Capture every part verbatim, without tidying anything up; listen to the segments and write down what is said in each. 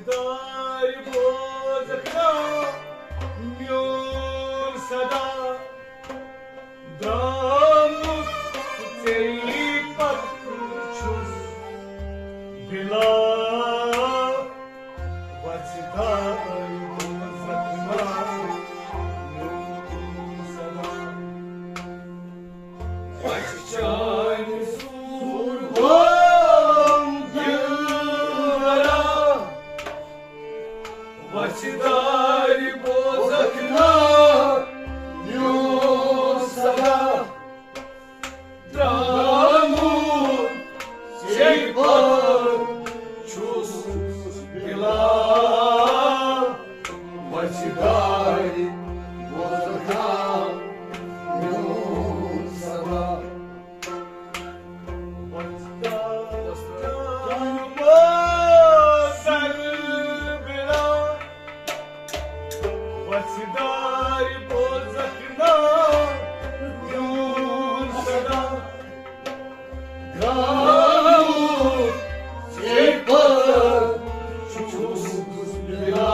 دارِ بوزکھ نا میون صدا، درٛامُت ژےٚ پتہٕ چھُس بِلا وَژھِ دارِ بوزکھ نا میون صدا۔ وَژھِ چانہِ سوٗر غم دِلبرا، وَژھِ دارِ بوزکھ نا میون صدا۔ درٛامُت ژےٚ پتہٕ چھُس بِلا وَژھِ دارِ بوزکھ نا میون صدا۔ وَژھِ دارِ بوزکھ نا میون صدا۔ درٛامُت ژےٚ پتہٕ چھُس بِلا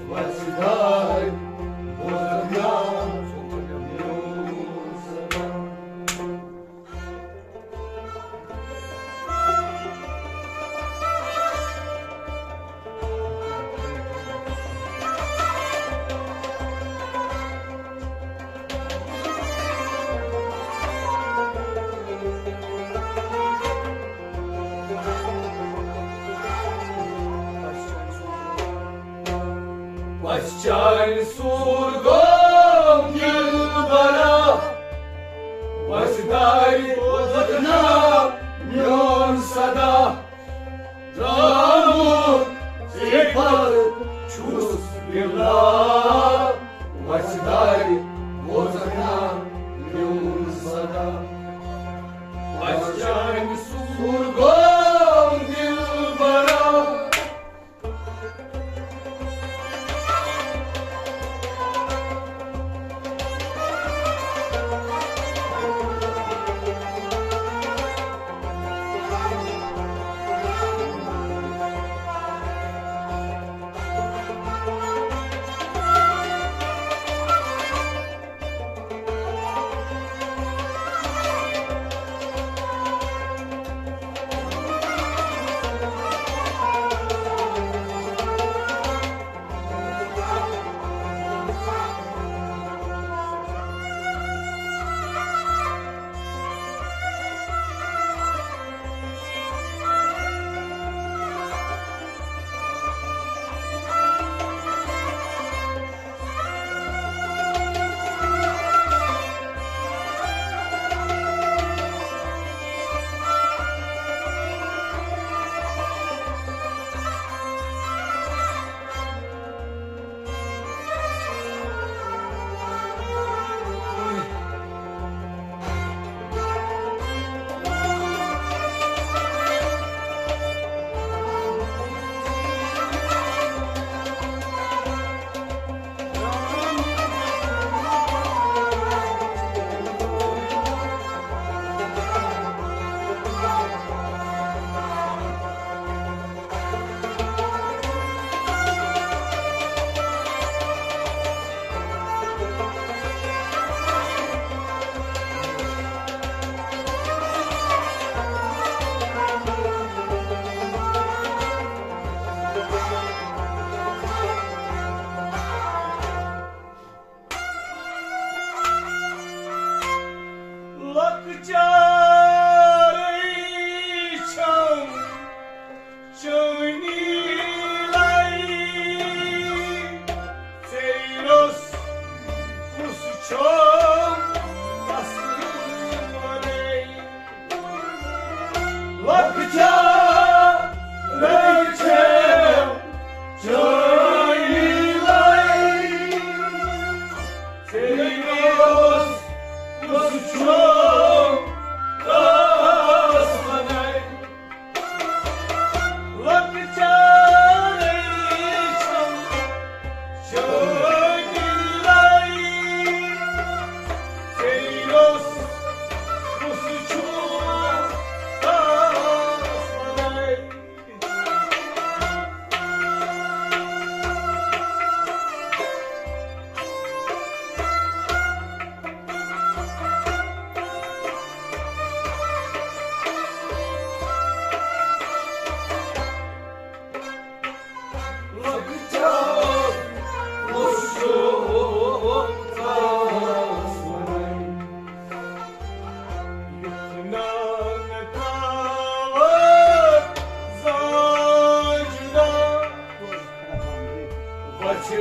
وَژھِ دارِ بوزکھ نا میون صدا۔ وَژھِ چانہِ سوٗر غم دِلبرا، وَژھِ دارِ بوزکھ نا میون صدا۔ درٛامُت ژےٚ پتہٕ چھُس بِلا وَژھِ دارِ بوزکھ نا میون صدا۔ وَژھِ چانہِ سوٗر غم دِلبرا۔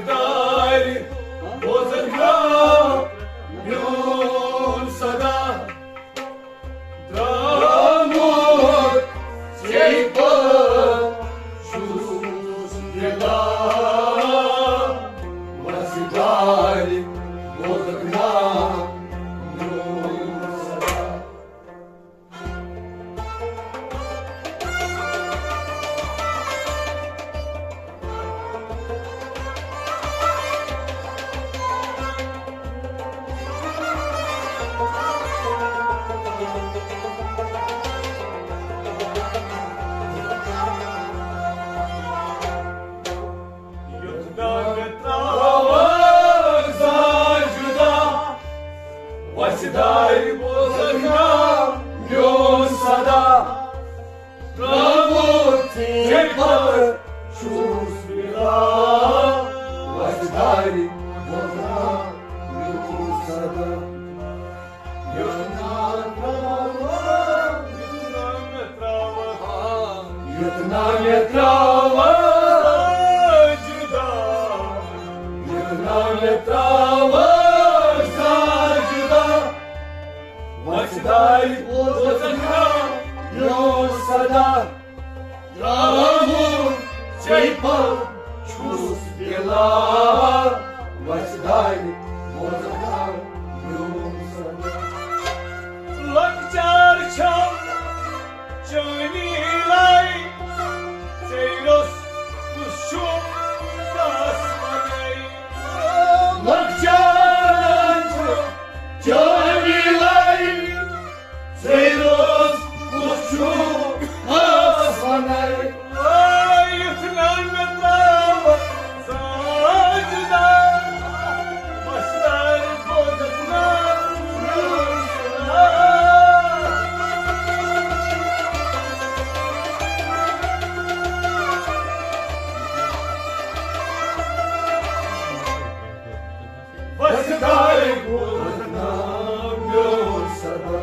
دارِ بوزن گام میون صدا، درامُت ژےٚ پتھ چھُس فدا۔ وسہِ دارِ بوزن گام میون صدا۔ یوٚت نہٕ مےٚ ترٛاوَکھ زانٛہہ جُدا، وَسہِ دارِ بوزَکھ نا میون صدا۔ درٛامُت ژےٚ پتھ چھُس فدا، وَسہِ دارِ بوزَکھ نا میون صدا۔ یوٚت نہٕ مےٚ ترٛاوَکھ، یوٚت نہٕ مےٚ ترٛاوَکھ جُدا، یوٚت نہٕ مےٚ ترٛاوَکھ زانٛہہ جُدا، وَسہِ دارِ بوزَکھ نا میون صدا۔ درٛامُت ژےٚ پتھ چھُس فدا، وَسہِ دارِ بوزَکھ نا میون صدا۔ لۄکچار چھَم چٲنی لَے، ژےٚ روٚس کُس چھُم کَس وَنے۔ لۄکچار چھَم چٲنی لَے، ژےٚ روٚس کُس چھُم کَس وَنے۔ یُتھ نہٕ مےٚ ترٛاوَکھ زانٛہہ جُدا، وَسہِ دارِ بوزَکھ نا میون صدا۔ وَسہِ دارِ بوزَکھ نا میون صدا۔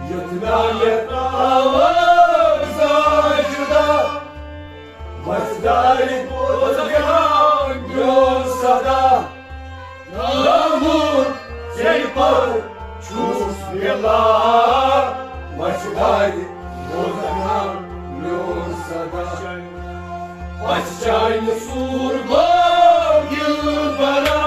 یوٚت نہٕ مےٚ ترٛاوَکھ زانٛہہ جُدا، وَسہِ دارِ بوزَکھ نا میون صدا۔ درٛامُت ژےٚ پتھ چھُس فدا، وَسہِ دارِ بوزَکھ نا میون صدا۔ وَسہِ چانہِ سوٗر گوٚو دِل بَرا۔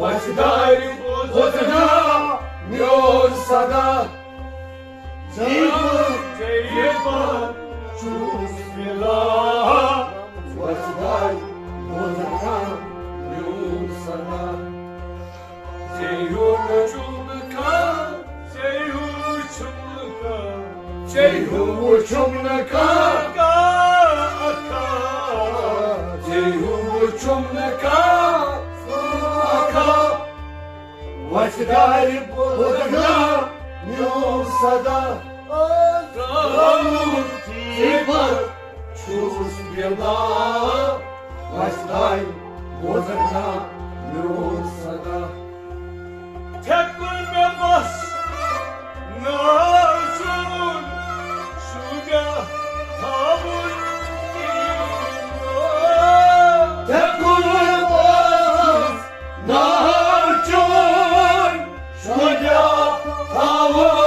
وۄزدارِ بوزنا میون صدا۔ ژےٚ پتھ چھُس مِلان، وۄزدارِ بوزنا میون صدا۔ ژےٚ ہیوٗ چھُم نہٕ کانٛہہ، ژےٚ ہیوٗ چھُم نہٕ کانٛہہ، ژےٚ ہیوٗ چھُم نہٕ کانٛہہ، کانٛہہ، کانٛہہ۔ ژےٚ ہیوٗ چھُم نہٕ کانٛہہ، کانٛہہ، کانٛہہ۔ وۄزدارِ بوزنا میون صدا۔ درٛامُت ژےٚ پتھ چھُس مِلان، وۄزدارِ بوزنا میون صدا۔ ژےٚ کوٚر مےٚ بس ناو چون شُجاع تھاوُن۔ ژےٚ کوٚر مےٚ بس ناو چون شُجاع تھاوُن۔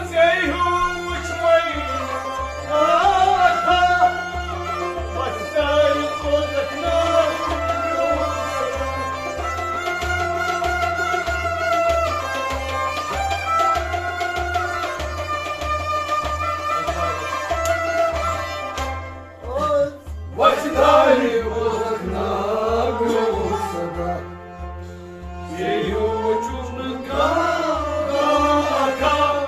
ژےٚ ہیوٗ وٕچھ وۄنۍ آ، آ، وۄزدارِ بوزنا۔ وۄزدارِ بوزنا میون صدا۔ ژےٚ ہیوٗ چھُم نہٕ کانٛہہ، کانٛہہ، کانٛہہ۔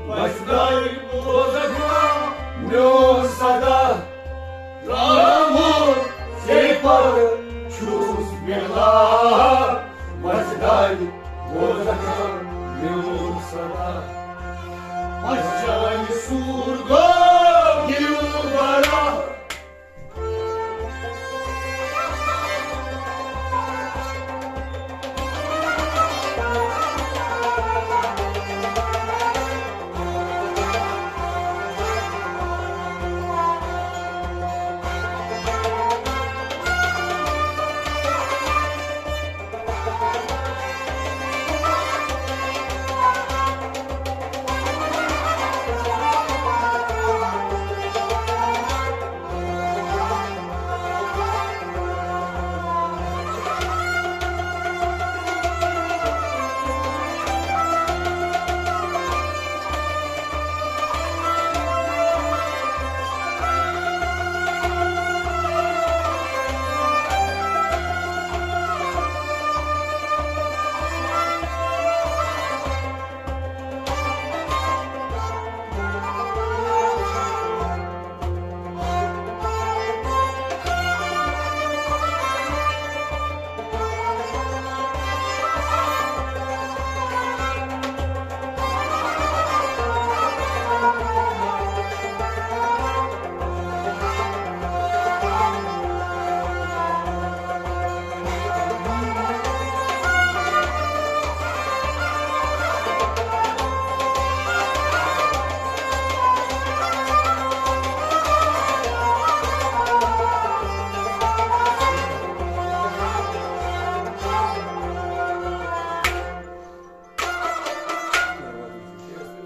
وۄزدارِ بوزنا میون صدا۔ درٛامُت ژےٚ پتھ چھُس مِلان، وۄزدارِ بوزنا میون صدا۔ پہچانہِ سوٗر گوٚو دِلبرا۔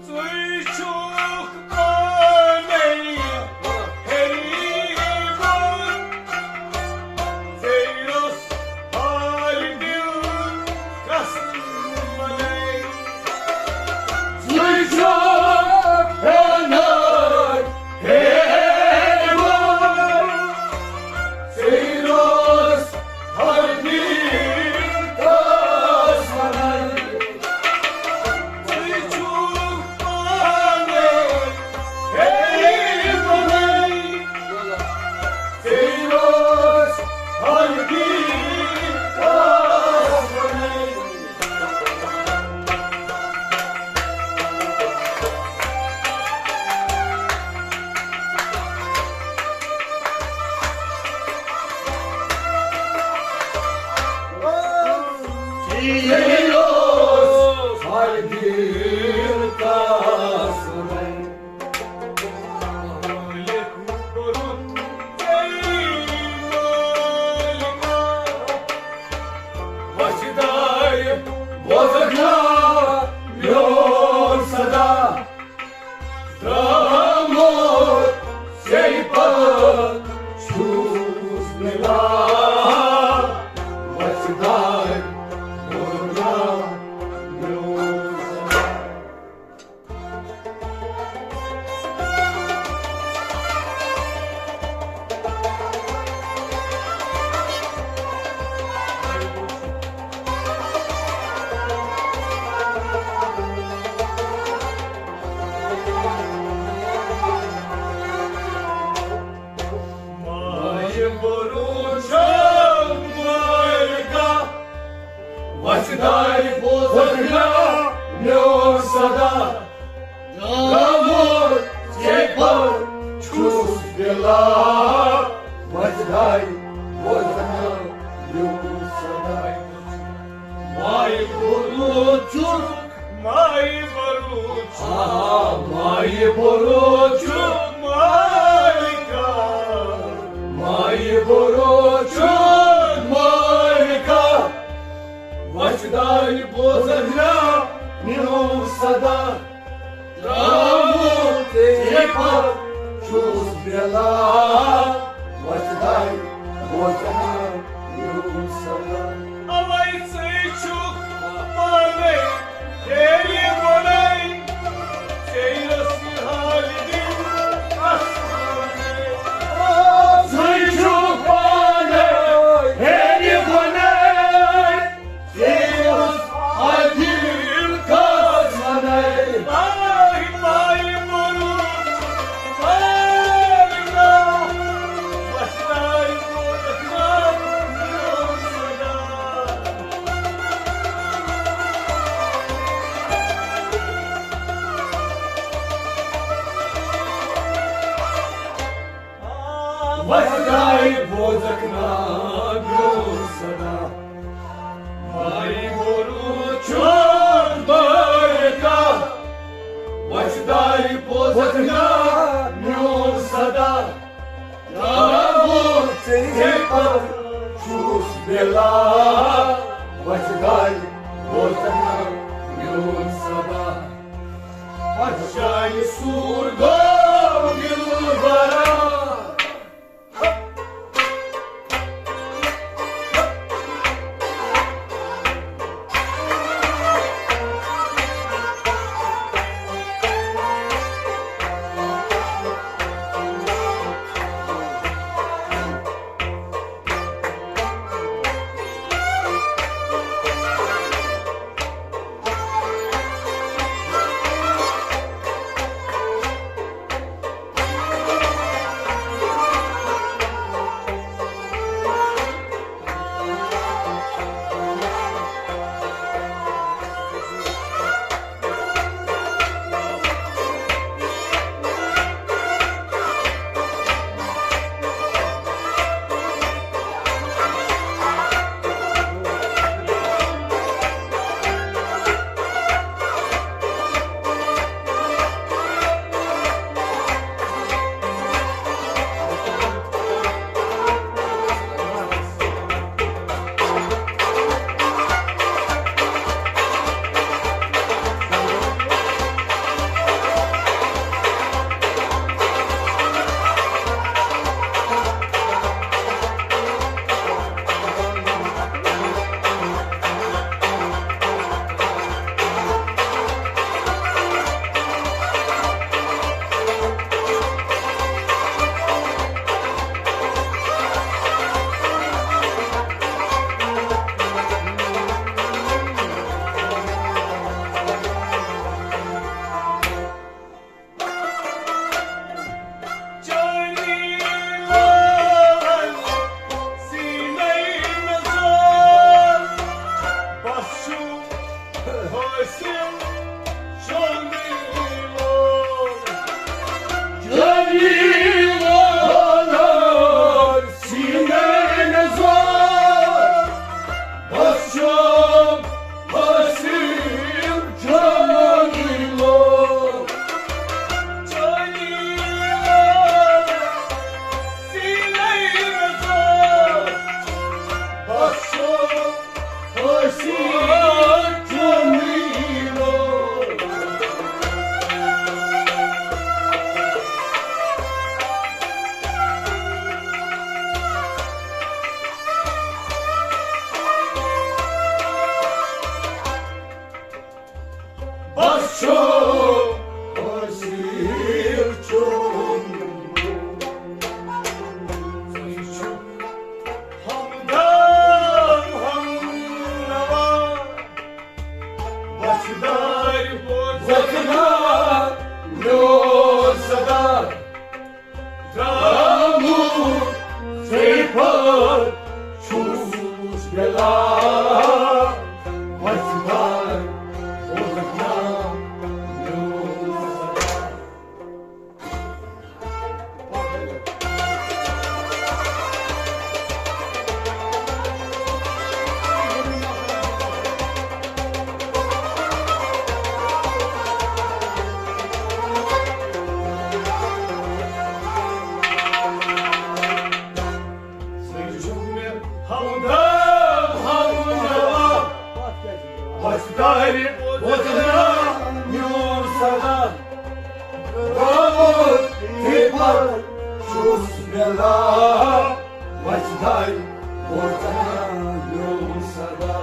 ژٕے چھُکھ پانے ہیٚرِ یِوان، ژےٚ یۄس حالہِ دِل کس ونے۔ ژٕے چھُکھ پانے ہیٚرِ یِوان، ژےٚ یۄس حالہِ دِل کس ونے۔ وۄزدارِ بوزنا میون صدا، درٛامُت ژےٚ پتھ چھُس مِلان۔ چھُکھ مایہِ بروچ۔ آ، مایہِ بروچ چھُکھ مالکا۔ مایہِ بروچ چھُکھ مالکا۔ وچھدارِ بوزکھ نا میون صدا۔ ترٛامُت ژےٚ پتھ چھُس بلا۔ وچھدارِ بوزکھ نا میون صدا۔ اوے ژٕے چھُکھ پانے ہیٚرِ بۄنے، ژےٚ یۄس یہِ حالہِ دِژ آسمانے۔ ژٕے چھُکھ پانے ہیٚرِ بۄنے، ژےٚ یۄس حالہِ دِژ آسمانے۔ آے مایہِ بروچ، آے نا، وۄستایہِ بوزکھ نا میون صدا۔ وۄستایہِ بوزکھ نا میون صدا۔ مایہِ بروچ چھُکھ مالکا۔ وۄستایہِ بوزکھ نا میون صدا۔ ترٛامُت ژےٚ پتھ چھُس بلا، وۄستایہِ بوزکھ نا میون صدا۔ اَتھ جایہِ سوٗر گوٚو دِلبرا۔ چٲنی لالن سیٖنے مےٚ زور، بس چھُ حٲصِل چٲنی لول۔ چٲنی لالن سیٖنے مےٚ زور، بس چھُ حٲصِل چٲنی لول۔ چٲنی لول، سیٖنے مےٚ زور، بس چھُ حٲصِل چٲنی لول۔ بس چھُ حٲصِل چون۔ ژٕے چھُکھ ہمدم ہمنوا، وۄژھدارِ بوزکھ نا میون صدا۔ درٛامُت ژےٚ پتھ چھُس بلا، وۄژھدارِ بوزکھ نا میون صدا۔ دارِ بوزنا میون صدا، گامُک ژے پتہٕ چھُس مےٚ لا، وَژھِ دارِ بوزنا میون صدا۔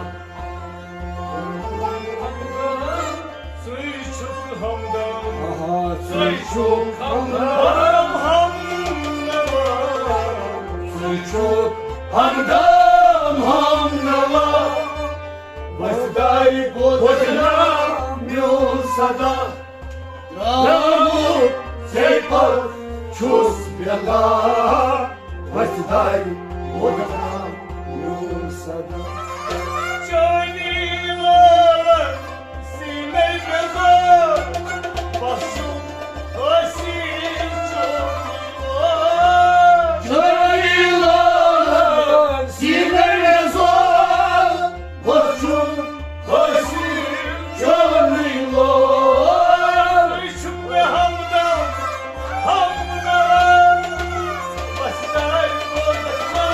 ژٕے چھُکھ ہمدم، آہا، ژٕے چھُکھ ہمدم، ہمدم، ژٕے چھُکھ ہمدم، ہمدم۔ وَژھِ دارِ بوزنا میون صدا، درٛامُت ژے پتہٕ چھُس بے لا، وَژھِ دارِ بوزنا میون صدا۔ چٲنی لالن سینے بے زار، بس چھُم حٲصِل چٲنی لال۔ چٲنی لالن سینے بے زار، بس چھُم حٲصِل چٲنی لال۔ ژٕے چھُکھ مےٚ ہمدم، ہمدم، وَژھِ دارِ بوزنا۔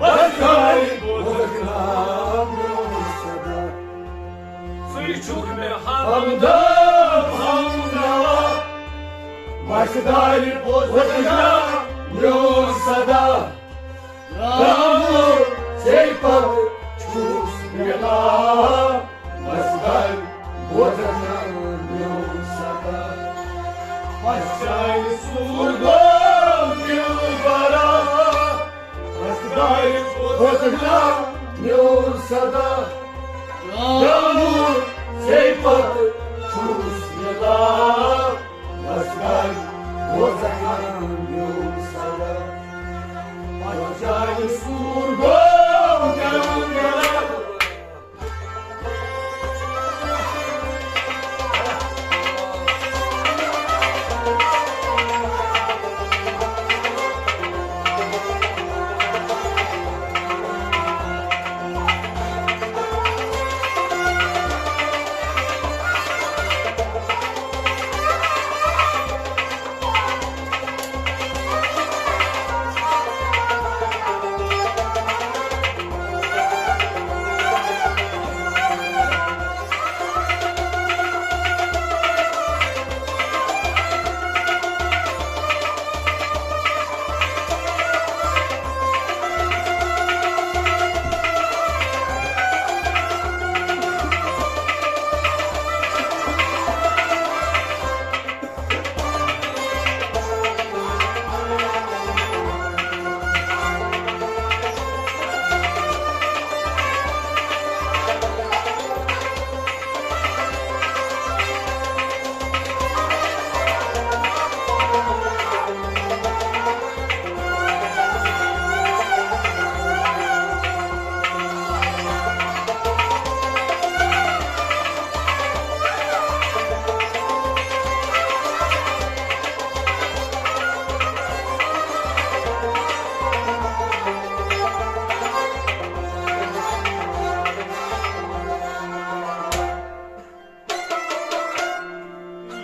وَژھِ دارِ بوزنا میون صدا۔ ژٕے چھُکھ مےٚ ہمدم، ہمنوا۔ وَژھِ دارِ بوزنا میون صدا۔ درٛامُت ژے پتہٕ چھُس مےٚ لا، وَژھِ دارِ بوزنا میون صدا۔ وَژھِ چانہِ سوٗر گوٚو دِل برا۔ وَژھِ دارِ بوزنا میون صدا۔ درٛامُت ژے پتہٕ چھُس مےٚ لا، وَژھِ دارِ بوزنا میون صدا۔ وَژھِ چانہِ سوٗر گوٚو دِل برا۔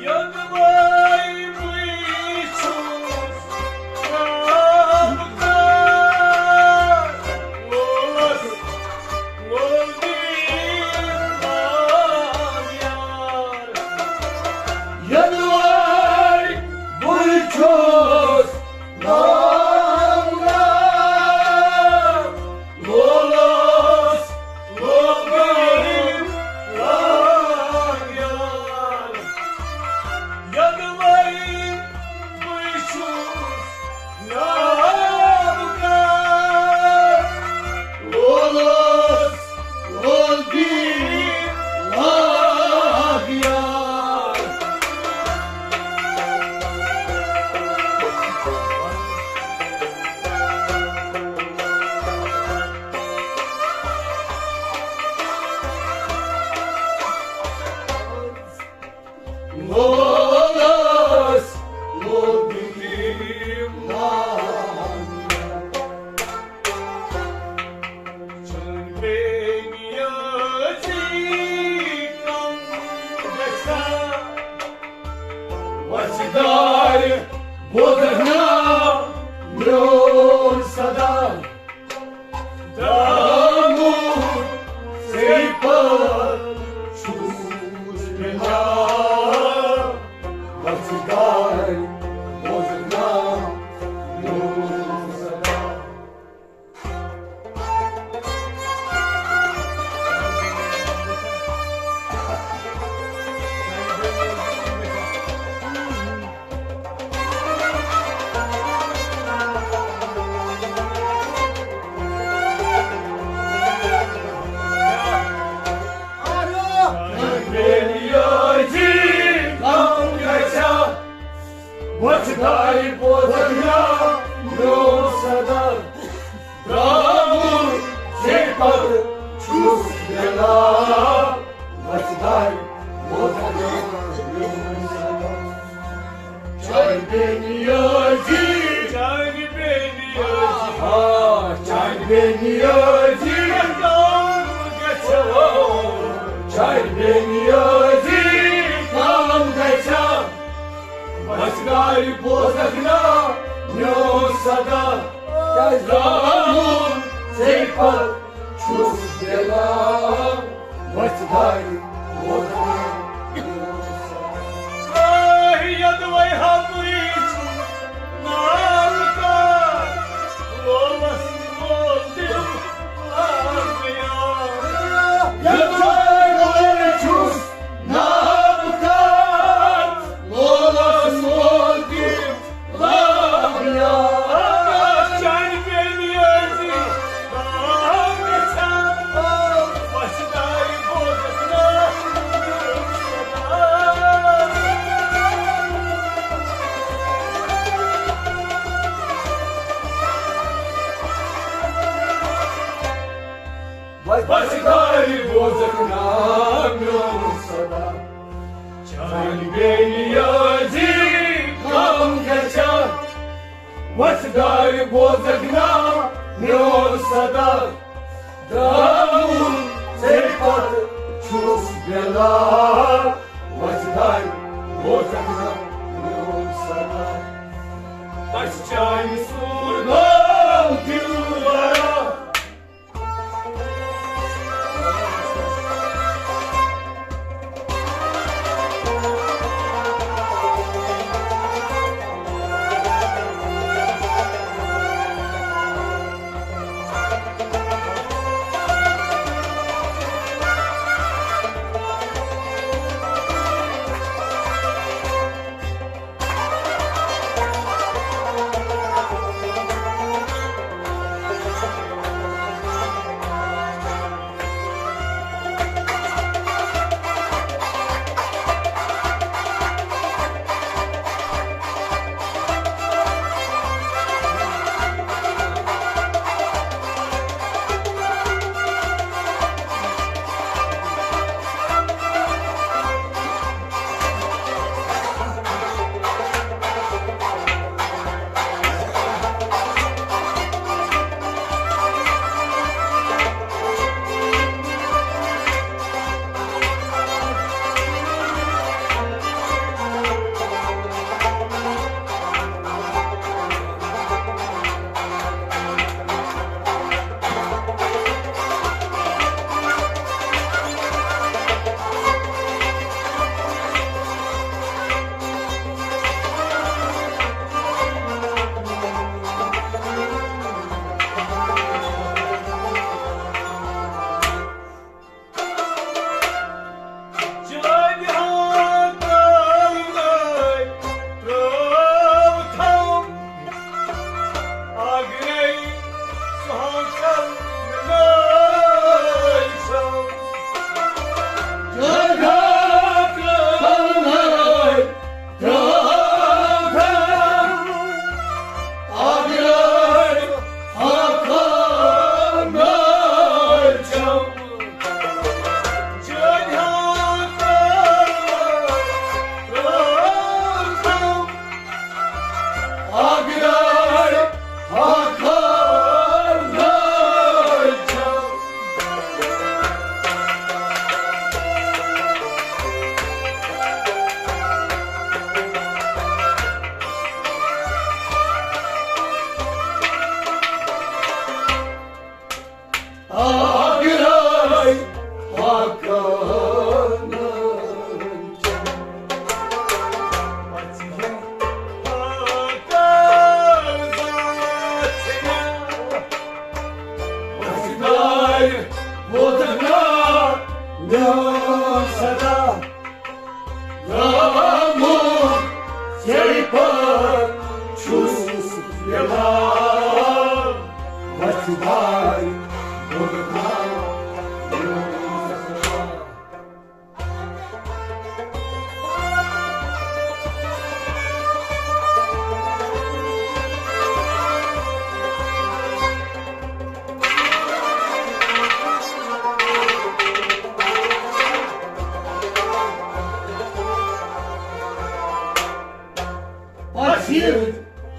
یوٚدوَے بٕے چھُس رام کار، لولَس لول دِتھ لاگ یار۔ یوٚدوَے بٕے چھُس رام کار، لولَس لول دِتھ لاگ یار۔ یوٚدوَے بٕے چھُس رام کار، لولَس لول دِتھ لاگ یار۔ لولَس لول دِتھ لاگ۔ چھَنہٕ بے نیازی کم گژھان۔ وۄژھ دارِ بوزکھ نا میون صدا، درٛامُت ژےٚ پتہٕ چھُس بٮ۪لان۔ وۄژھ دارِ بوزکھ نا میون صدا۔ چاے بے نیازی، چاے بے نیازی۔ آ، چاے بے نیازی۔ کم گژھِ۔ چاے بے نیازی۔ کم گژھِ۔ وۄژھ دارِ بوزکھ نا میون صدا۔ کیٛازِ؟ درٛامُت ژےٚ پتہٕ چھُس بٮ۪لان۔ وۄژھ دارِ بوزکھ نا میون صدا۔ آہ، یدوے ہمری چھُ نام کا لولس لول دِل لاگیا۔ یدوے ہمری چھُس نام کا لولس لول دِل لاگیا۔ چاے بے نیازی۔ وۄژھ دارِ بوزکھ نا میون صدا۔ چاے بے نیازی کم گژھِ۔ وۄژھ دارِ بوزکھ نا میون صدا۔ درٛامُت ژےٚ پتہٕ چھُس بٮ۪لان۔ وۄژھ دارِ بوزکھ نا میون صدا۔ بس چانہِ سوٗر گوٚو دِل ورا۔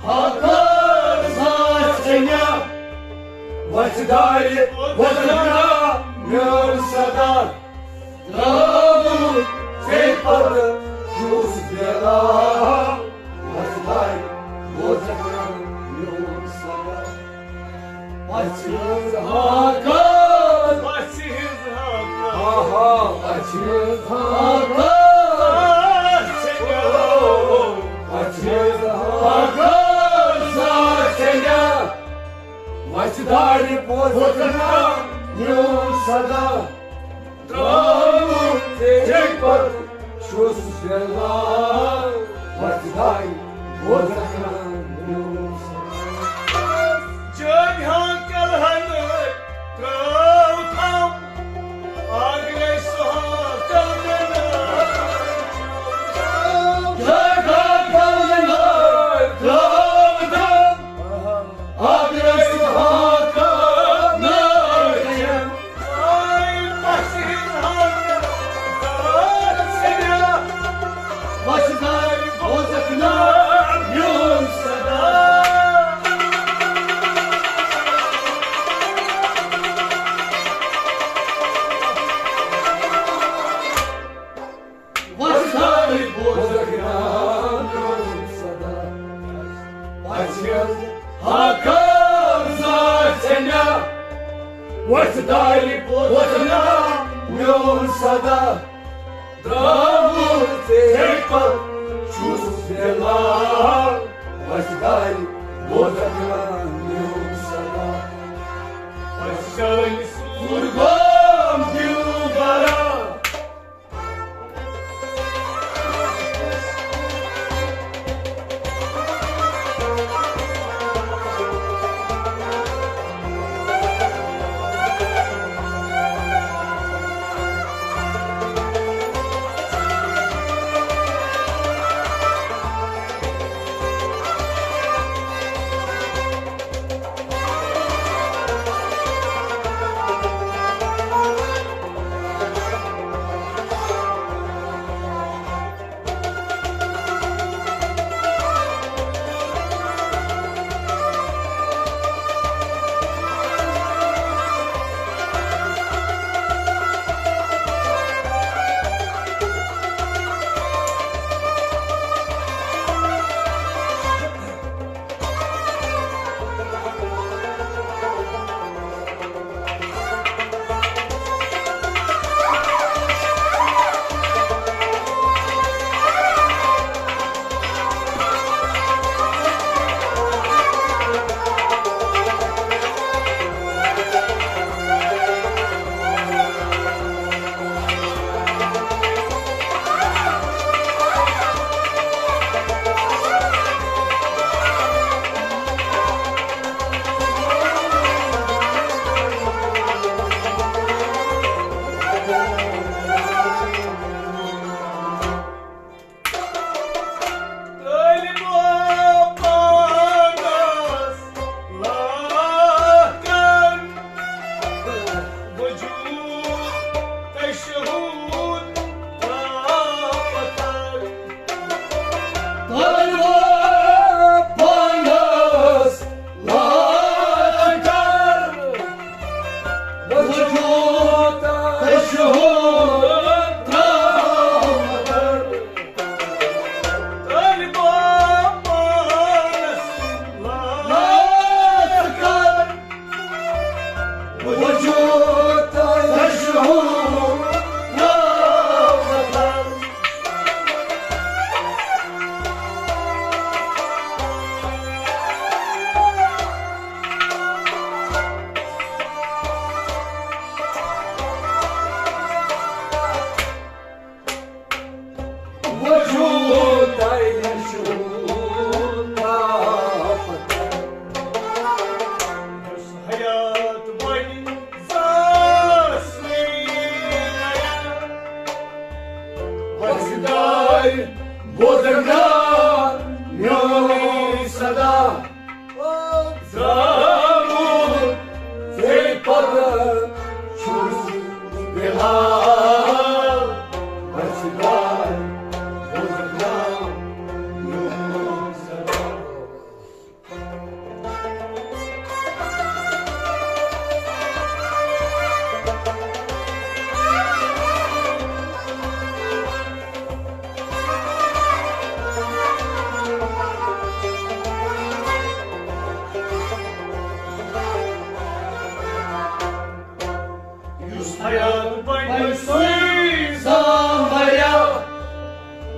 حقس آسہِ مےٚ، وۄژھِ دارِ وۄزنا میٲنۍ صدا۔ درٛاوُس ژےٚ پتہٕ چھُس بیلا، وۄژھِ دارِ وۄزنا میون صدا۔ پژھِ ہٕنٛز ہاکار۔ پژھِ ہٕنٛز ہاکار۔ آہا، پژھِ ہٕنٛز ہاکار۔ پژھِ ہٕنٛز ہاکار۔ زار ژےٚ مےٚ۔ وۄژھِ دارِ پوزنا میون صدا۔ درٛاوُس ژےٚ پتہٕ چھُس بیلا، وۄژھِ دارِ پوزنا میون صدا۔ جٲنۍ ہا کلہن ترٛاو تھم، آگرے سُہاکل مےٚ ناو۔ جٲنۍ ہا کلہن ترٛاو تھم، آگرے سُہاکل مےٚ ناو۔ وۄژھِ دارِ پوزنا میون صدا۔ درٛاوُس ژےٚ پتہٕ چھُس بیلا، وۄژھِ دارِ پوزنا میون صدا۔ وۄژھِ دارِ سُر گوم دِل برا۔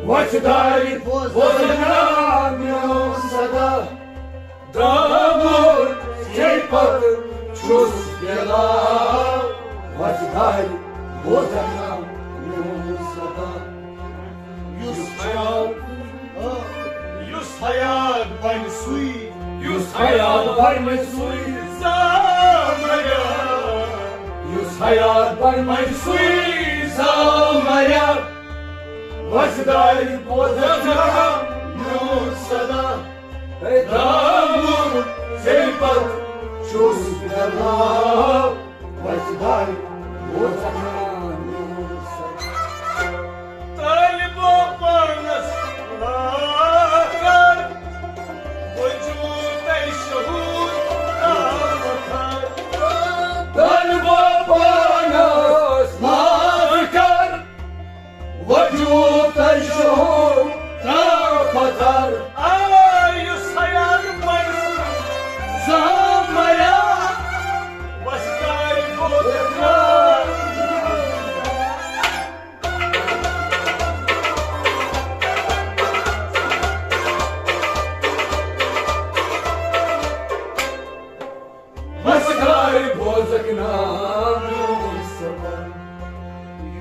وۄژھِ دارِ بوزکھ نا میون صدا، درٛامُت ژےٚ پتہٕ چھُس بے لار۔ وۄژھِ دارِ بوزکھ نا میون صدا۔ یُس حیات، یُس حیات بنہِ سُے، یُس حیات بنہِ سُے زامریا، یُس حیات بنہِ سُے زامریا۔ وۄژھِ دارِ بوزکھ نا میون صدا، ہے درٛامُت ژےٚ پتہٕ چھُس بے لار۔ وۄژھِ دارِ بوزکھ نا میون صدا۔ طالبو پانس لاکار، وجود تۄہہِ شہوٗد تام پتھر۔ طالبو پانس لاکار، وجود تۄہہِ شہوٗد تام پتھر۔ آ، یُس حیات بنہِ سُے زامریا، وۄژھِ دارِ بوزکھ نا۔ وۄژھِ دارِ بوزکھ نا میون صدا۔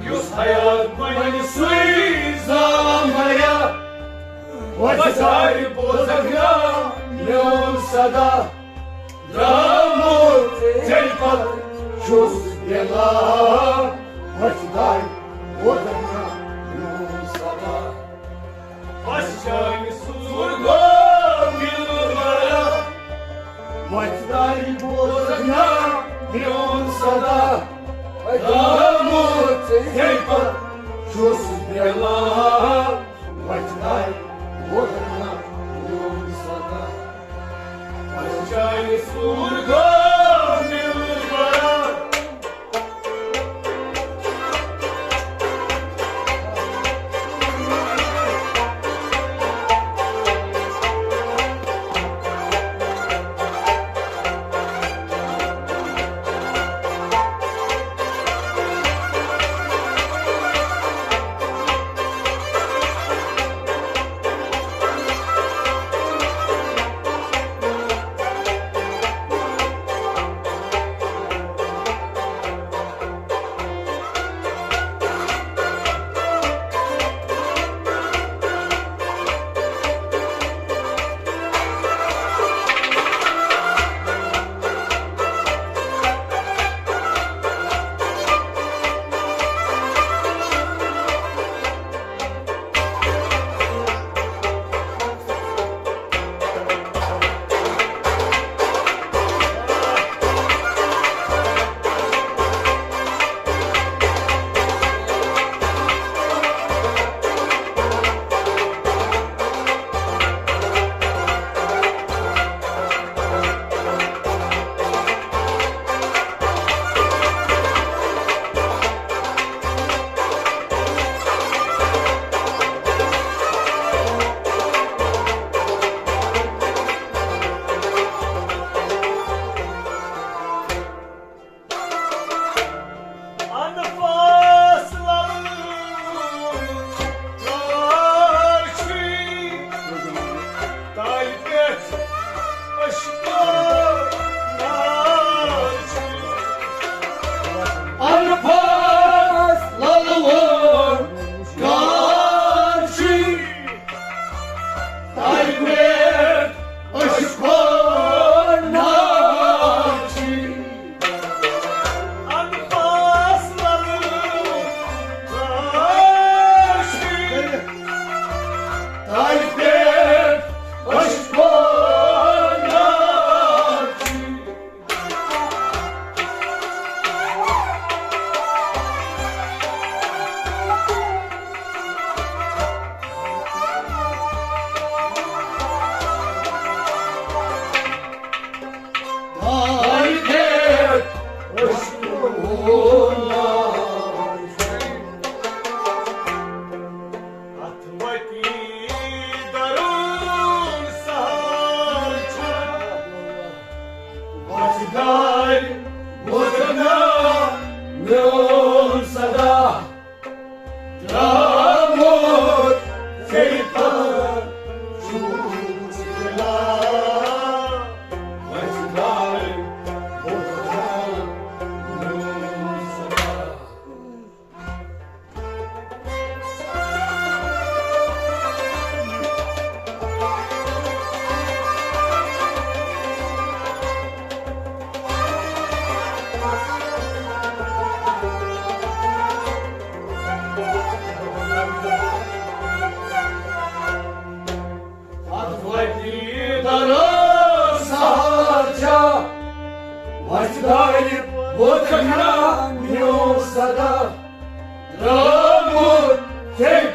یُس حیات بنہِ سُے زامریا، وۄژھِ دارِ بوزکھ نا میون صدا۔ درٛامُت ژےٚ پتہٕ چھُس بے لار۔ وۄژھِ دارِ بوزکھ نا میون صدا۔ پہچانہِ سوٗر گوٚو دِلبرا۔ وۄژھِ دارِ بوزکھ نا میون صدا۔ درٛامُت ژےٚ پتہٕ چھُس بے لار۔ وۄژھِ دارِ بوزکھ نا میون صدا۔ پہچانہِ سوٗر گوٚو دِلبرا۔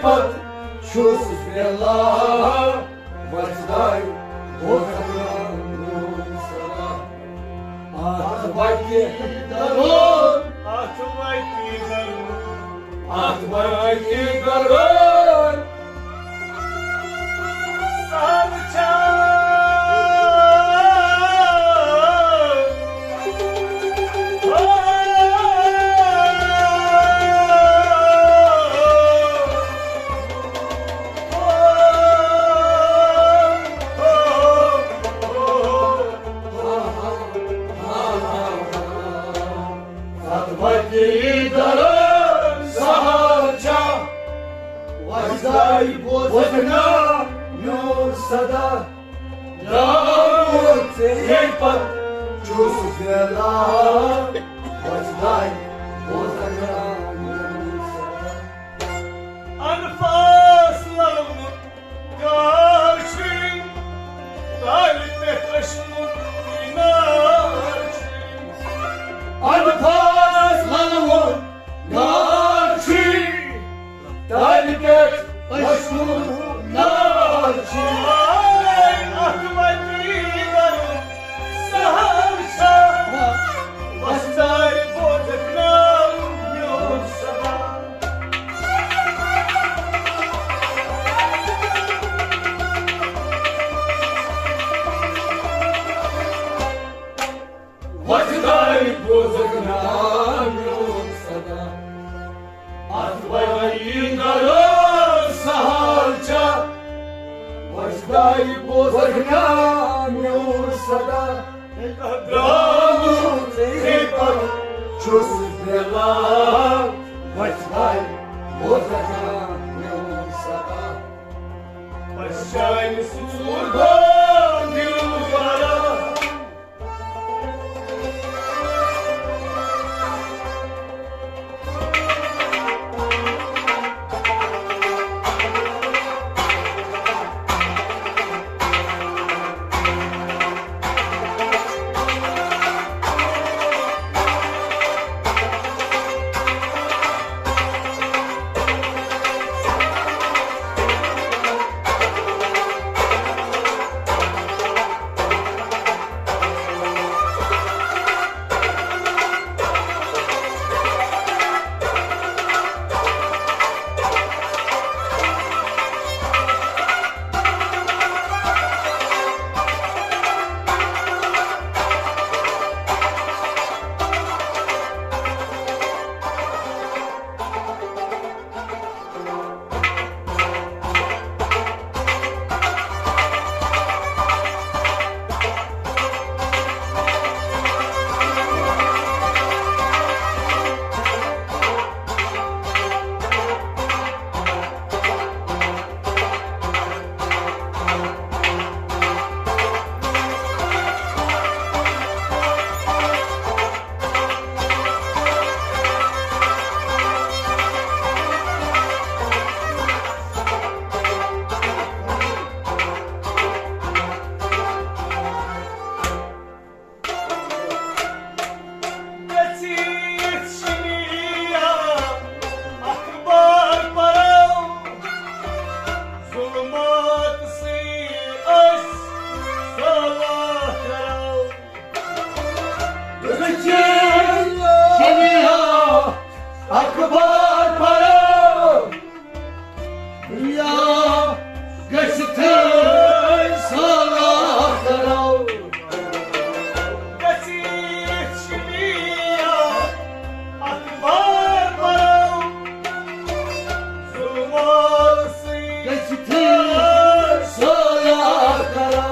پتہٕ چھُس بیلا وۄزداے بوزان میون صدا۔ اتھ وتہِ درون، اتھ وتہِ درون، اتھ وتہِ درون۔ سہل چھا؟ اتھ وتہِ درون سہل چھا؟ وۄزداے بوزکھ نا میون صدا۔ درٛامُت ژےٚ ییٚمہِ پتہٕ چھُس بیلا وۄزداے بوزکھ نا میون صدا۔ انفاس للوُن کاشی، تالہِ پٮ۪ٹھ ٲسمُت نار چھُ۔ انفاس للوُن کاشی، تالہِ پٮ۪ٹھ ٲسمُت نار چھُ۔ آے اتھ وتی درُن سہل چھا؟ وۄزداے بوزکھ نا میون صدا۔ وۄزداے بوزکھ نا میون صدا۔ اتھ وتی درون سہل چھا؟ وۄزداے بوزکھ نا میون صدا۔ درٛامُت ژےٚ پتہٕ چھُس بیلا وۄزداے بوزکھ نا میون صدا۔ پرشانہِ سُہ ژوٗر گوٚو دِل والا۔ گٔژھِتھ شِنیا اخبار پرو، ظلمات سٕے أسۍ صلاح کرو۔ گٔژھِتھ شِنیا اخبار پرو، دُنیا گٔژھِتھ صلاح کرو۔ گٔژھِتھ شِنیا اخبار پرو، ظلمات سٕے گٔژھِتھ صلاح کرو۔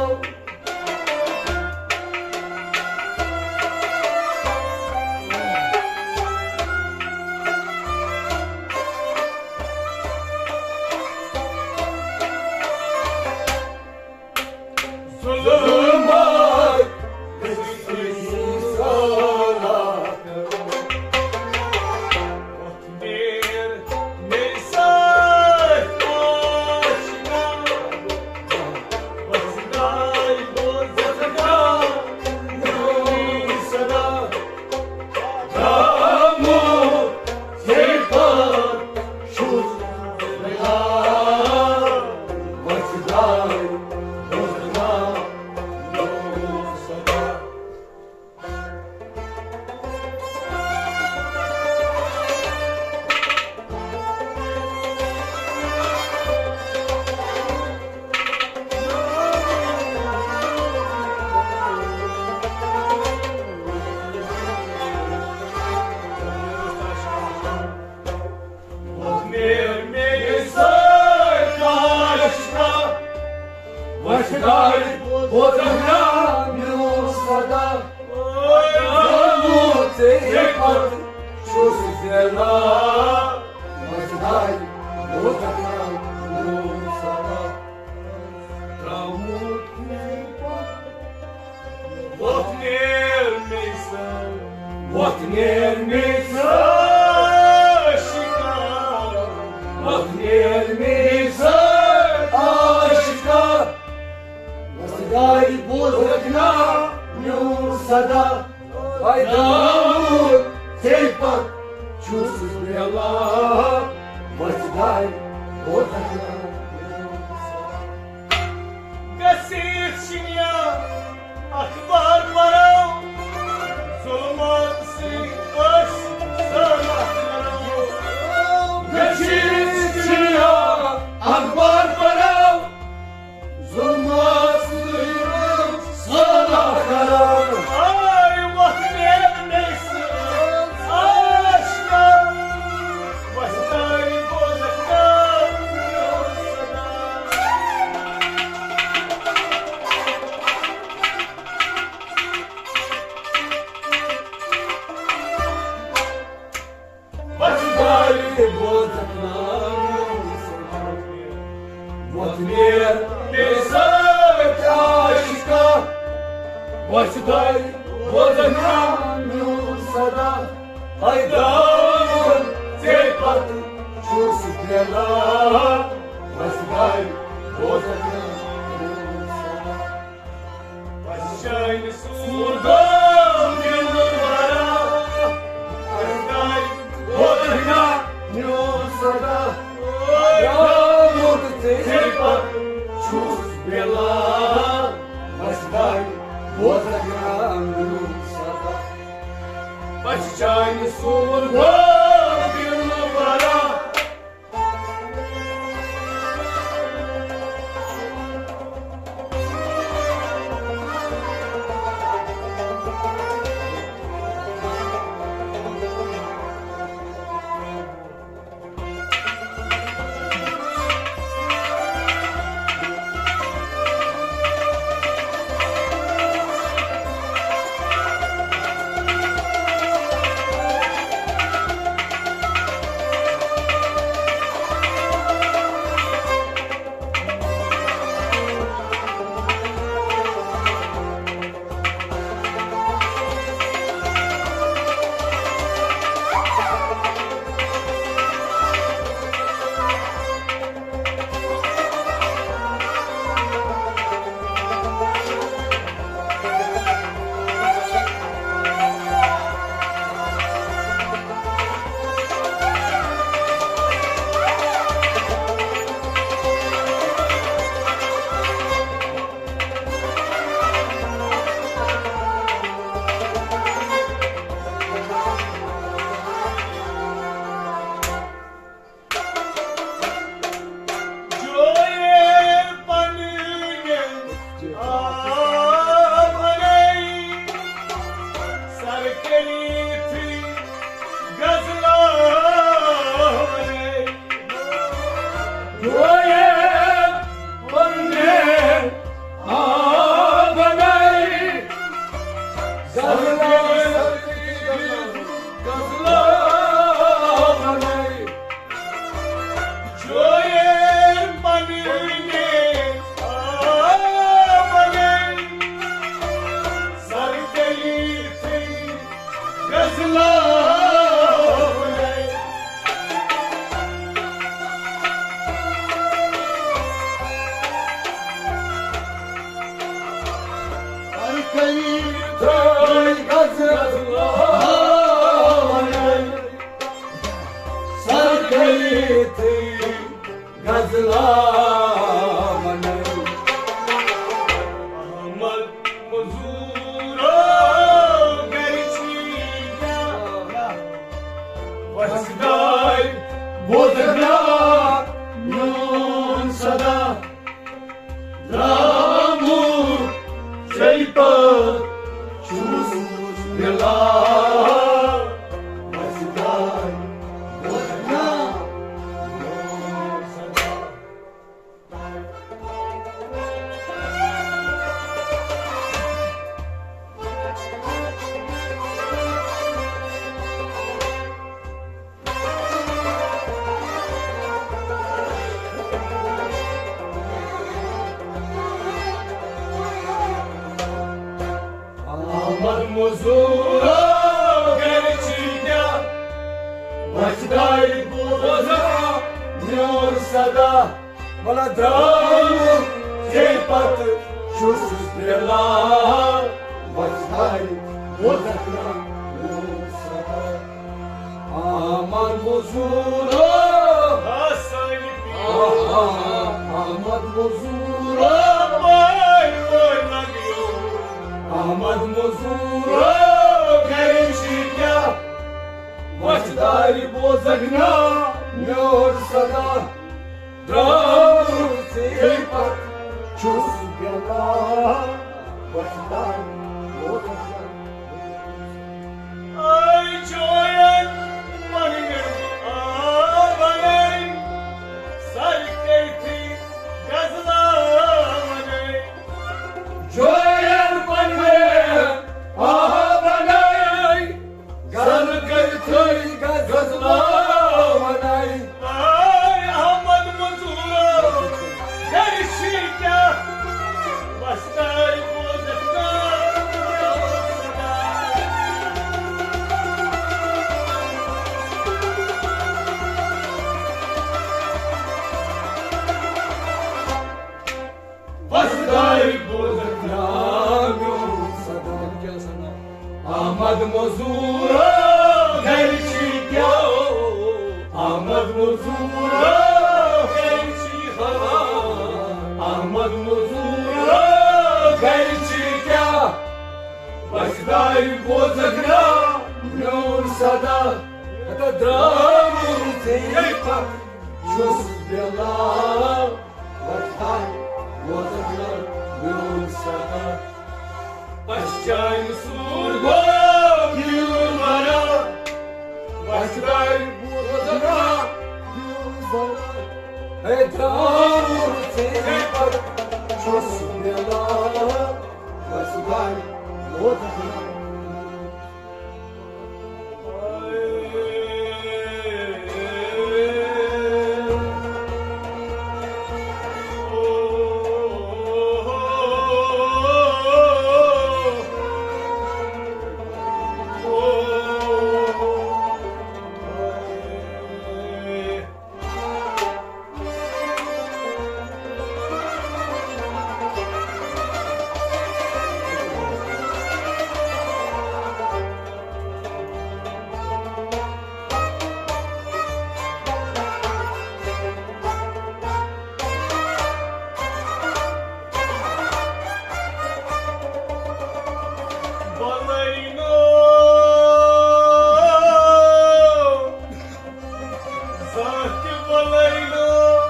دارِ بوزکھ نا میون صدا، زامُت ژےٚ پتہٕ چھُس زینان۔ وۄتھ دارِ بوزکھ نا میون صدا، درامُت ژےٚ پتہٕ۔ وۄتھ نیر مےٚ سۭتۍ، وۄتھ نیر مےٚ سۭتۍ عاشقا، وۄتھ نیر مےٚ سۭتۍ عاشقا۔ وۄتھ دارِ بوزکھ نا میون صدا، ہاے درامُت ژےٚ پتہٕ چھُس مےٚ لال۔ وۄتھ دارِ بوزکھ نا میون صدا۔ گٔژھِتھ چھِنہٕ یا اخبار پرو، ظلمات سۭتۍ أسۍ صلح کرو۔ گٔژھِتھ چھِنہٕ یا اخبار پرو، ظلمات سۭتۍ صلح کرو۔ آے وۄتھ نیر مےٚ سۭتۍ عاشقا، وۄتھ دارِ بوزکھ نا میون صدا۔ وۄتھ دارِ بوزکھ نا میون صدا۔ وۄتھ نیر مےٚ سۭتۍ عاشقا، وۄتھ دارِ بوزکھ نا میون صدا۔ ہاے درامُت ژےٚ پتہٕ چھُس مےٚ لال۔ وۄتھ دارِ بوزکھ نا میون صدا۔ پہچانہِ سون گوٚو دِلبرا، پہچانہِ بوزکھ نا میون صدا۔ درامُت ژےٚ پتہٕ چھُس بلال، پہچانہِ بوزکھ نا میون صدا۔ پہچانہِ سون گوٚو دِلبرا۔ غزلہ ونو۔ احمد مزورو گرچی کیا وسدائی بوزنا میون صدا۔ درامو ژےٚ پتہٕ چھُس مِلان وسدائی بوزنا۔ پتہٕ مٔزوٗرو گرِ چھِ کیٛاہ؟ وۄستہٕ دارِ بوزان میون صدا۔ وَلہٕ درٛاوُس ژےٚ پتہٕ چھُس بٮ۪لان۔ وۄستہٕ دارِ بوزان میون صدا۔ آمد مٔزوٗرو، آ، آ، آمد مٔزوٗرو، آمد مٔزوٗرو، گرِ چھِ کیٛاہ؟ وۄستہٕ دارِ بوزکھ نا میون صدا۔ درٛاوُس ژےٚ پتہٕ چھُس بٮ۪لان۔ وۄستہٕ دارِ بوزکھ نا۔ اے جوین پننٮ۪ن آبن سر کٔرتھٕے غزلہ ونے۔ جوین پننٮ۪ن آبن سر کٔرتھٕے غزلہ ونے۔ اے احمد مزور، گرِ چھِ کیٛاہ؟ وۄستہٕ دارِ بوزکھ نا۔ وۄستہٕ دارِ بوزکھ نا میون صدا۔ آمد مزوٗرو، گرِ چھِ کیٛاہ؟ آمد مزوٗرو، گرِ چھِ ہوا۔ آمد مزوٗرو، گرِ چھِ کیٛاہ؟ وۄستہٕ دارِ بوزکھ نا میون صدا۔ ہتا درٛاوُس ژےٚ پتہٕ چھُس بٮ۪لان۔ وۄستہٕ دارِ بوزکھ نا میون صدا۔ پشہِ چانہِ سوٗر گوٚو دِل برا۔ وۄستہٕ دارِ بوزکھ نا میون صدا۔ ہے درٛاوُس ژےٚ پتہٕ چھُس بٮ۪لان۔ وۄستہٕ دارِ بوزکھ نا۔ بلٲے نہٕ، زانٛہہ تہِ بلٲے نہٕ۔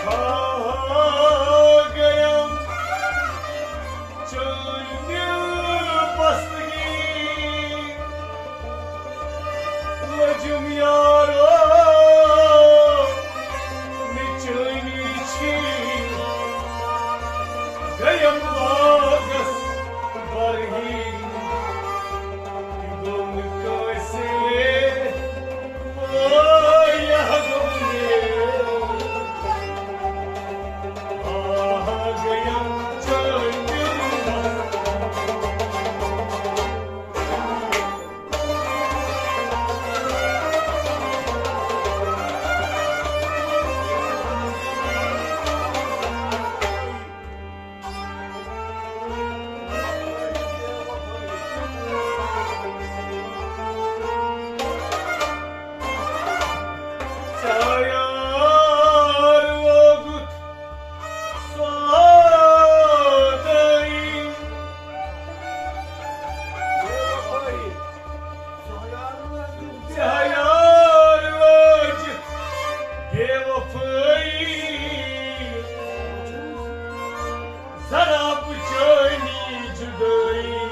ہا ہا گٔیم چٲنۍ دِل بستگی۔ لٔجِم یارو، مےٚ چٲنی چھِ گٔیم باغس برہی۔ تہِ گوٚو نہٕ کٲنٛسے، او، یہِ ہا گوٚو مےٚ۔ آ ہا گٔیم چٲنۍ دِل بستگی۔ ژےٚ یار لٲجِتھ بے وفٲیی، ذرا بہٕ چٲنی جُدٲیی۔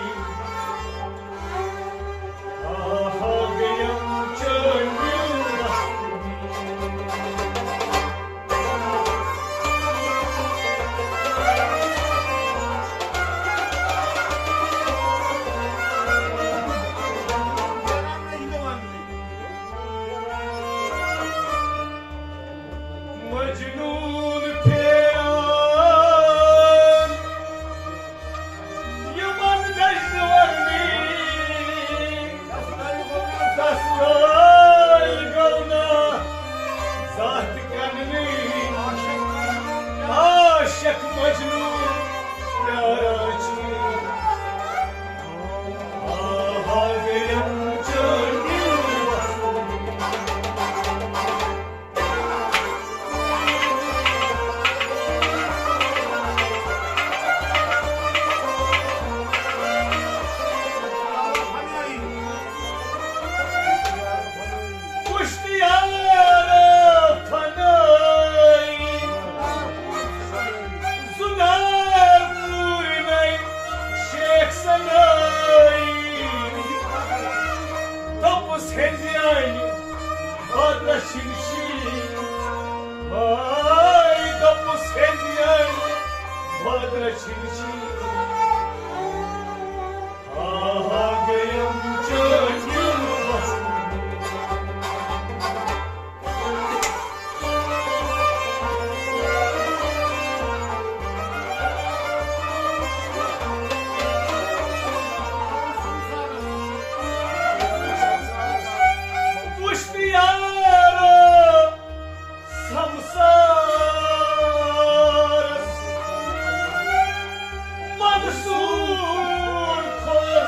آہا گٔیم چٲنۍ دِل مستگی۔ رچھِنۍ شیٖن۔ ہاے دوٚپُس ہیٚنٛدۍ میٛانہِ، وَد رچھِنۍ شیٖن۔ آہا گٔیم چٲنۍ دِل بسنٛد۔ وُچھ تہٕ یارو سمسارس منصور کھوٚر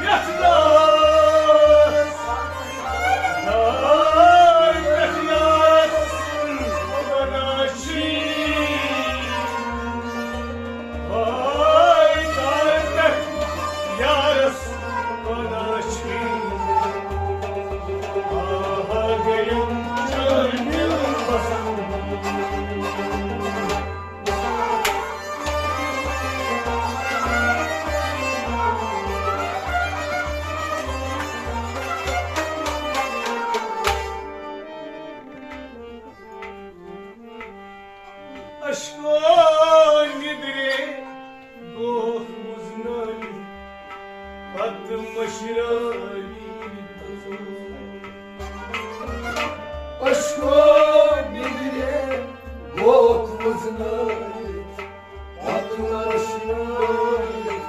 یتھ ناس۔ نار پٮ۪ٹھ یارس ونان شیٖن۔ ہاے نار پٮ۪ٹھ یارس ونان شیٖن۔ آہا گٔیم چٲنۍ دِل بسنٛد۔ اشکو نِدرے گوٚو وُزنٲوِتھ، پتہٕ مٔشرٲوِتھ۔ اشکو نِدرے گوٚو وُزنٲوِتھ، پتہٕ مٔشرٲوِتھ۔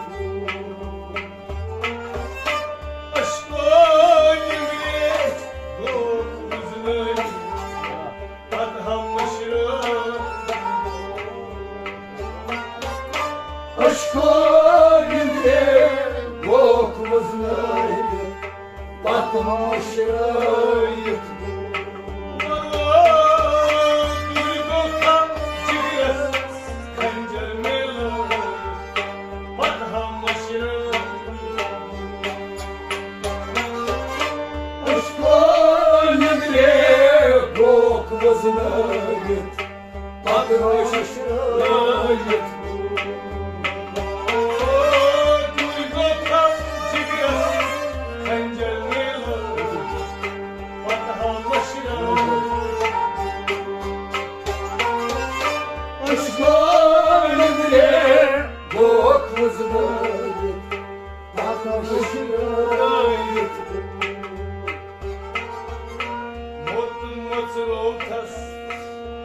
اشکو نِدرے گوٚو وُزنٲوِتھ، پتہٕ ہم مٔشرٲوِتھ۔ اشکو نِدرے گوٚو وُزنٲوِتھ، پتہٕ ہم مٔشرٲوِتھ۔ دوٗرِ گوٚو تھم جگرس خنجر مےٚ لٲوِتھ، پتہٕ ہم مٔشرٲوِتھ۔ اشکو نِدرے گوٚو وُزنٲوِتھ، پتہٕ مٔشرٲوِتھ۔ دوٗرِ گوٚو تھم جگرس خنجر مےٚ لٲوِتھ، پتہٕ ہم مٔشرٲوِتھ۔ اشکو نِدرے گوٚو وُزنٲوِتھ، پتہٕ مٔشرٲوِتھ۔ موت مۄژرووتھس،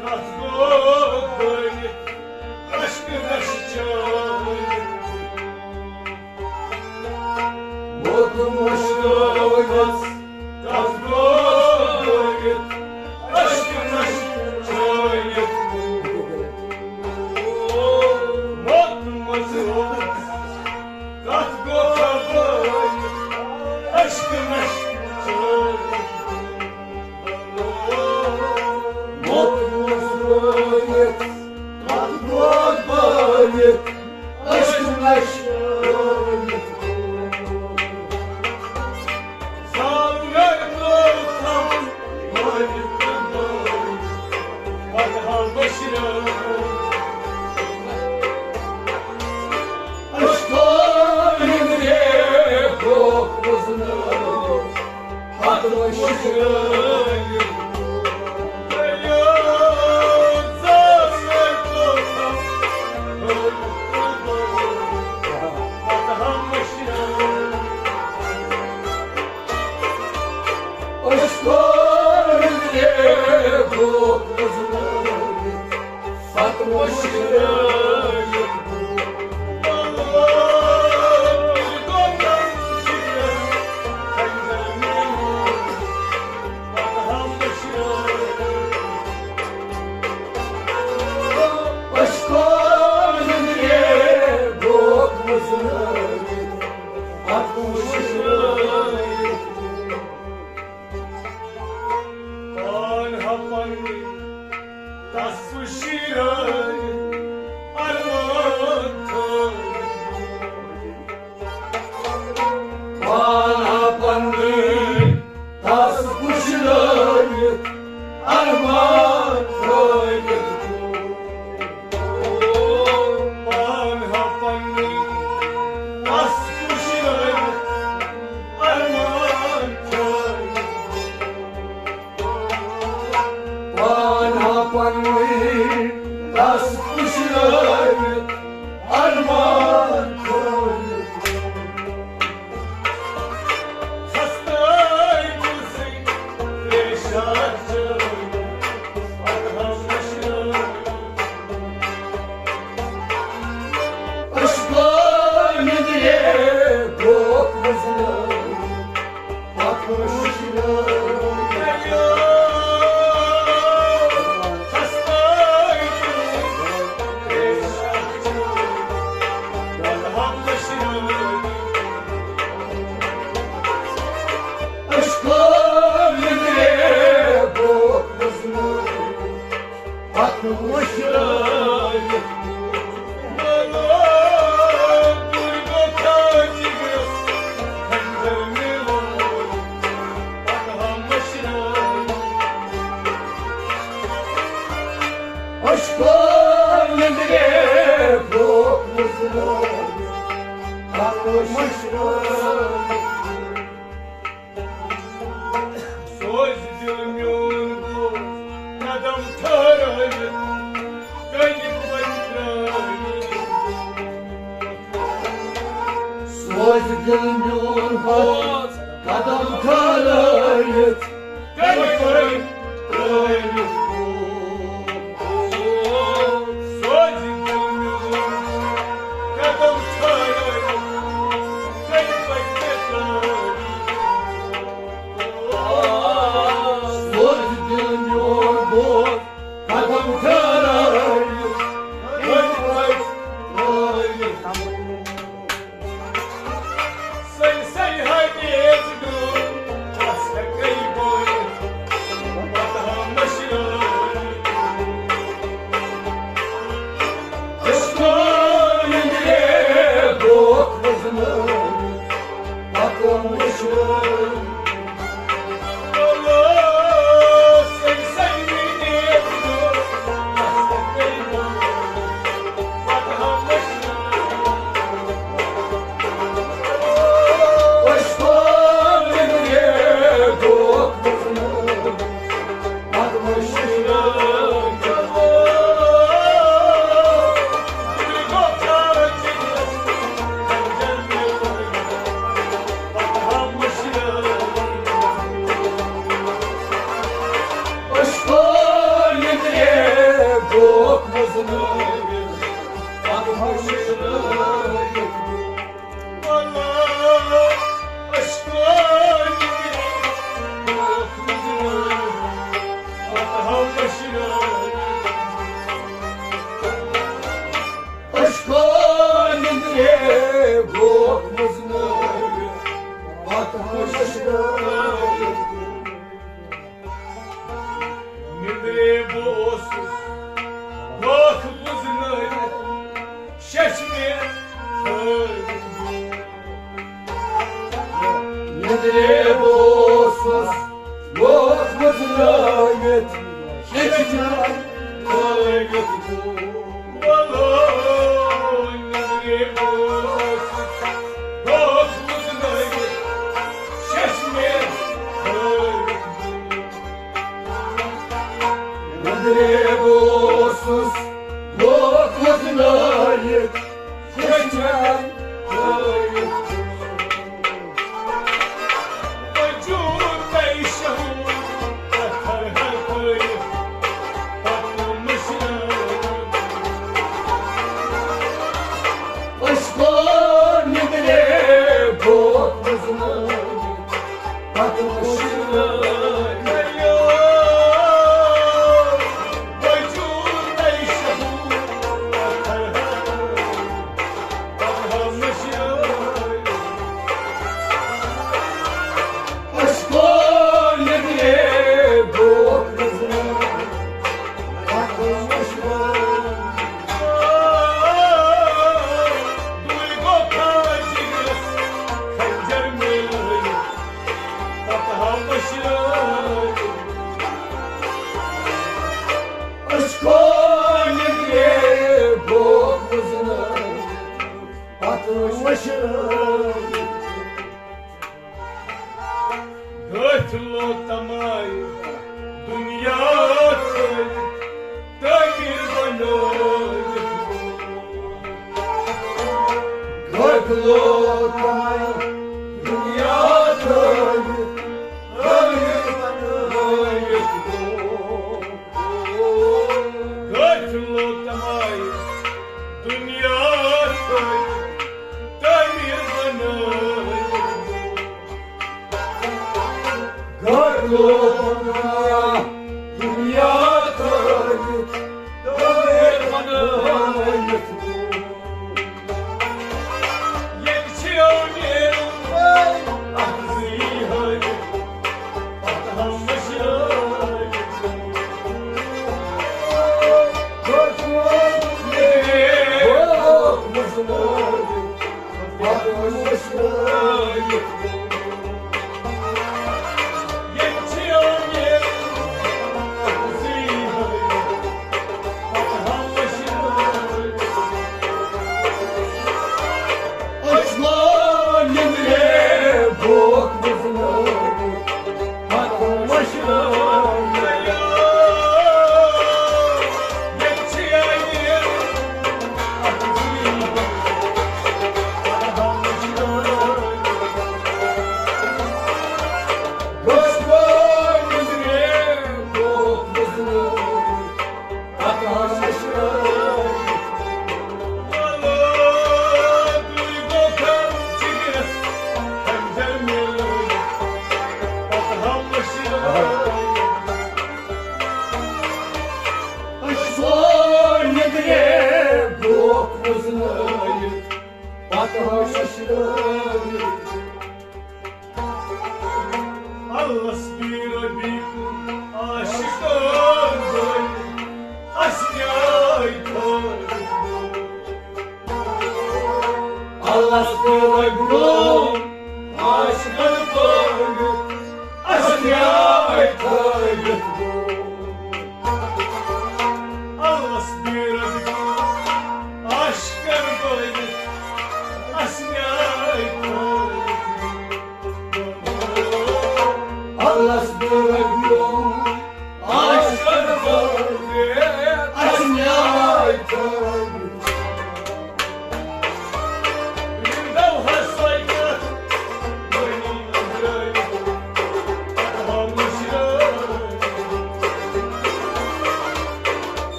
کتھ گوٚو بٲوِتھ، اشکہٕ نشہٕ چٲوِتھ۔ موت مۄژرووتھس، کتھ گوٚو بٲوِتھ، اشکہٕ نشہٕ چٲوِتھ۔ موت مۄژرووتھس، کتھ گوٚو خبر، اشکہٕ نشہٕ چٲوِتھ۔ موت مۄژرووتھس، کتھ گوٚو بٲوِتھ، اشکہٕ نشہٕ چٲوِتھ۔ سال گٔے ترٛوو تھم مٲرِتھ تہٕ بٲوِتھ، پتہٕ ہا مٔشرٲوِتھ۔ اشکو نِدرے گوٚو وُزنٲوِتھ، پتہٕ مٔشرٲوِتھ۔ اشکو نِدرے گوٚو وُزنٲوِتھ، پتہٕ مٔشرٲوِتھ۔ اشکو نِدرے گوٚو وُزنٲوِتھ، پتہٕ مٔشرٲوِتھ۔ پان ہا پننہِ تس شیرٲوِتھ، ارمان تھٲوِتھ۔ پان ہا پننہِ تس پُشرٲوِتھ، ارمان تھٲوِتھ۔ پان ہا پننہِ تس پُشرٲوِتھ، ارمان تھٲوِتھ۔ پنوٕنۍ رس پُشرٲوِتھ ارمان تھٲوِتھ۔ خستہٕ دِل سۭتۍ ریشہ چٲوِتھ ارمان مٔشرٲوِتھ۔ عشقہٕ نِندرِ بوکھ وُزنٲوِتھ۔ عشقہٕ نِندرِ بوکھ وُزنٲوِتھ، خاموش روزِ۔ سوزِ دِل میون بوز قدم ٹھہرٲوِتھ، کٔنہِ پٔتۍ ترٲوِتھ۔ سوزِ دِل میون بوز قدم ٹھہرٲوِتھ، کٔنہِ پٔتۍ ترٲوِتھ۔ سوزِ دِل میون قدم ٹھہرٲوِتھ، کٔنہِ پٔتۍ ترٲوِتھ۔ سوزِ دِل میون بوز قدم ٹھہرٲوِتھ، کٔنہِ پٔتۍ ترٲوِتھ۔ سٔے سٔے ہا تیز گوٚو، بس ہٮ۪کَے بوٗلِتھ، پتہٕ ہا مٔشرٲوِتھ۔ عشقہٕ نِندرِ بوکھ وُزنٲوِتھ، پتہٕ ہا مٔشرٲوِتھ۔ عشقہٕ نِندرِ بوکھ وُزنٲوِتھ، پتہٕ مٔشرٲوِتھ۔ عشقہٕ نِندرِ بوکھ وُزنٲوِتھ، پتہٕ مٔشرٲوِتھ۔ عشقہٕ نِندرِ بوکھ وُزنٲوِتھ، پتہٕ مٔشرٲوِتھ۔ نِندرِ بہٕ اوسُس، بوکھ وُزنٲوِتھ، ششمہِ تھٲوِتھ۔ نِندرِ بہٕ اوسُس، بوکھ وُزنٲوِتھ، ششمہِ تھٲوِتھ۔ نِندرِ بہٕ اوسُس، بوکھ وُزنٲوِتھ، ششمہِ تھٲوِتھ۔ عشقہٕ نِندرِ بوکھ وُزنٲوِتھ، پتہٕ مٔشرٲوِتھ۔ عشقہٕ نِندرِ بوکھ وُزنٲوِتھ، پتہٕ مٔشرٲوِتھ۔ دوٗرِ گوٚو خاجِگس خنجر میلٲوِتھ، پتہٕ ہا مٔشرٲوِتھ۔ عشقہٕ نِندرِ بوکھ وُزنٲوِتھ، پتہٕ مٔشرٲوِتھ۔ گٔتھۍ لوٚگ تمایہِ دُنیا تھٲوِتھ، لوگ تمے دنیا تھٲوِتھ، تعمیٖر بنٲوِتھ گوٚو۔ کٲفِر لوگ تمے دنیا تھٲوِتھ، تعمیٖر بنٲوِتھ گوٚو۔ گۄڈٕ لوگ دُنیا، دُنیا ترٲوِتھ، دٲر بنٲوِتھ۔ ییٚتہِ چھِ أمیٖر اکھ زٕے ہٲوِتھ، پتہٕ ہم مٔشرٲوِتھ۔ گۄڈٕ لوگ دُنیا، دُنیا ترٲوِتھ،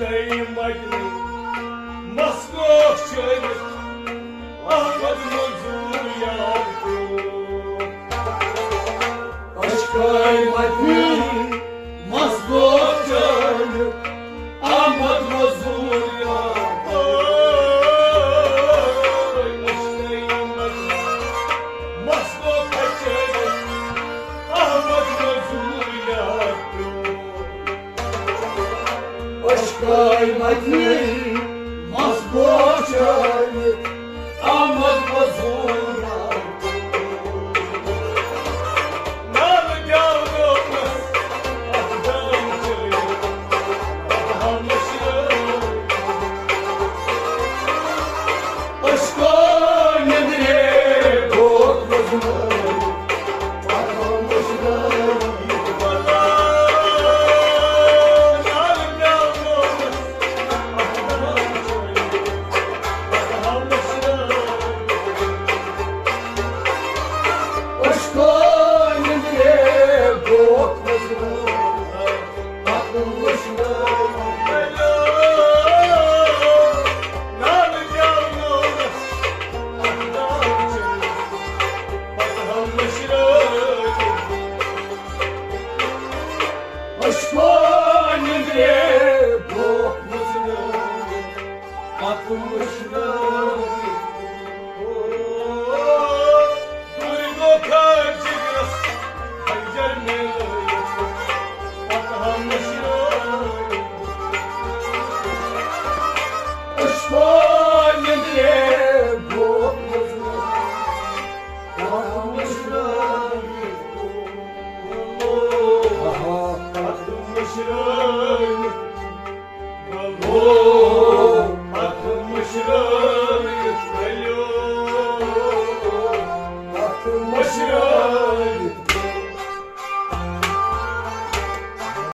مدنی مسکوک چھٲوِتھ احمد مزور یار پیوٚو۔ عشقے مدنی مسکوک چھٲوِتھ احمد مزور یار پیوٚو۔ عشقے مدنی مسکوک چھٲوِتھ احمد مزور یار پیوٚو۔ عشقے مدنی مسکوک چھٲوِتھ احمد مزور۔ نالہٕ دیاونومس اکھ دام چٲوِتھ پتہٕ ہم مٔشرٲوِتھ۔ عشقے نیٚنٛدرے گوٚو وۄزمٲوِتھ۔ عشقے نیٚنٛدرے گوٚو وۄزمٲوِتھ، پتہٕ وُچھنٲوِتھ۔ دوٗرِ گوٚو خٲر جگرس، خنجر میلہٕ